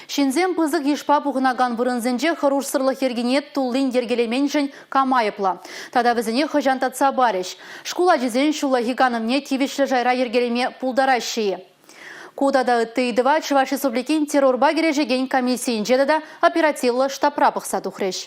Ҫынсем пысӑк йышпа пухӑнакан вырӑнсенче хӑрушсӑрлӑх йӗркине туллин йӗркелеменшӗн кам айӑплӑ? Тата вӗсене хӑҫан татса парӗҫ? Шкул ачисен ҫуллахи канӑвне тивӗҫлӗ шайра йӗркелеме пултараҫҫӗ-и? Ку тата ытти ыйтӑва Чӑваш Республикин террорпа кӗрешекен комиссийӗнче тата оперативлӑ штабра пӑхса тухрӗҫ.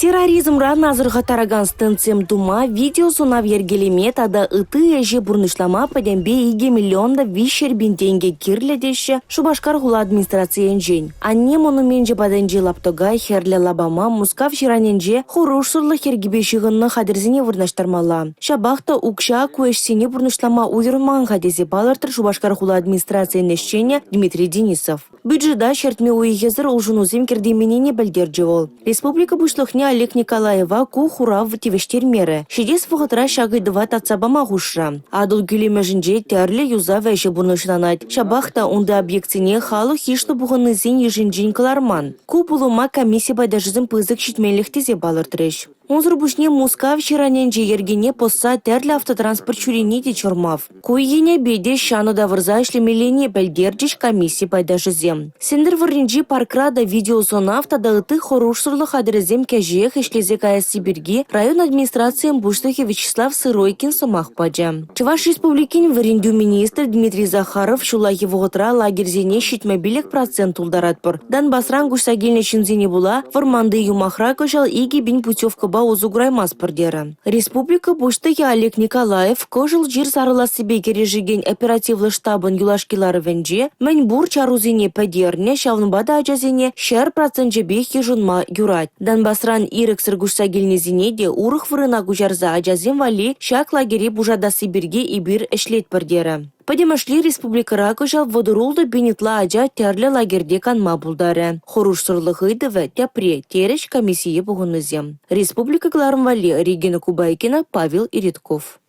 Терроризмран асӑрхаттаракан стендсем тума, видеосӑнав йӗркелеме тата ытти ӗҫе пурнӑҫлама пӗтӗмпе 2 миллион та 300 пин тенкӗ кирлӗ теҫҫӗ Шупашкар хула администрацийӗнчен. Анне монуменчӗ патӗнчи лаптӑка Хӗрлӗ лапама Мускав ҫыранӗнче хӑрушсӑрлӑх йӗркипе ҫыхӑннӑ хатӗрсене вырнаҫтармалла. Ҫапах та укҫа ку ӗҫсене пурнӑҫлама уйӑрман-ха тесе палӑртрӗ Шупашкар хула администрацийӗн ӗҫченӗ Дмитрий Денисов. Бюджета ҫӗртме уйӑхӗсӗр улшӑнусем кӗртейменнине пӗлтерчӗ вӑл. Республика Пуҫлӑхне Олег Николаева ку хурав тивӗҫтермерӗ. Ҫитес вӑхӑтра ҫак ыйтӑва татса пама хушрӗ. Атӑл кӳлемӗшӗнче тӗрлӗ юсав ӗҫӗ пурнӑҫланать. Ҫапах та унти объектсене халӑх йышлӑ пухӑннисен йышӗнчен кӑларман. Ку пулӑма комисси пайташӗсем пысӑк ҫитменлӗх тесе палӑртрӗҫ. Унсӑр пуҫне Мускав ҫыранӗнчи йӗркене пӑсса тӗрлӗ автотранспорт ҫӳрени те чӑрмав. Ку енӗпе те ҫанӑ тавӑрса ӗҫлемеллине пӗлтерчӗҫ комисси пайташӗсем. Сӗнтӗрвӑрринчи паркра та видеосӑнав тата ытти хӑрушсӑрлӑх хатӗрӗсем кӗҫех ӗҫлесе каясси пирки район администрацийӗн пуҫлӑхӗ Вячеслав Сыройкин сӑмах пачӗ. Чӑваш Республикин вӗрентӳ министрӗ Дмитрий Захаров ҫуллахи вӑхӑтра лагерьсене 75 процент тултаратпӑр. Донбасран куҫса килнӗ ҫынсене пула вӑрманти юмахра кӑҫал 2000 путевкӑпа усӑ кураймастпӑр терӗ. Республика Пуҫлӑхӗ Олег Николаев кӑшӑл чир сарӑлассипе кӗрешекен оперативлӑ штабӑн юлашки ларӑвӗнче мӗн пур чарусене пӗтернӗ, ҫавӑнпа та ачасене 100 проценчӗпех йышӑнма юрать. Донбасран ирӗксӗр куҫса килнисене те урӑх вырӑна куҫарса ачасем валли ҫак лагере пушатасси пирки эпир ӗҫлетпӗр терӗ. Пӗтӗмӗшле республикӑра кӑҫал 36 пин ытла ача тӗрлӗ лагерьте канма пултарӗ. Хӑрушсӑрлӑх ыйтӑвӗ тӗпре, терӗҫ комиссие пухӑннисем. Республика кӑларӑм валли Регина Кубайкина, Павел Иритков.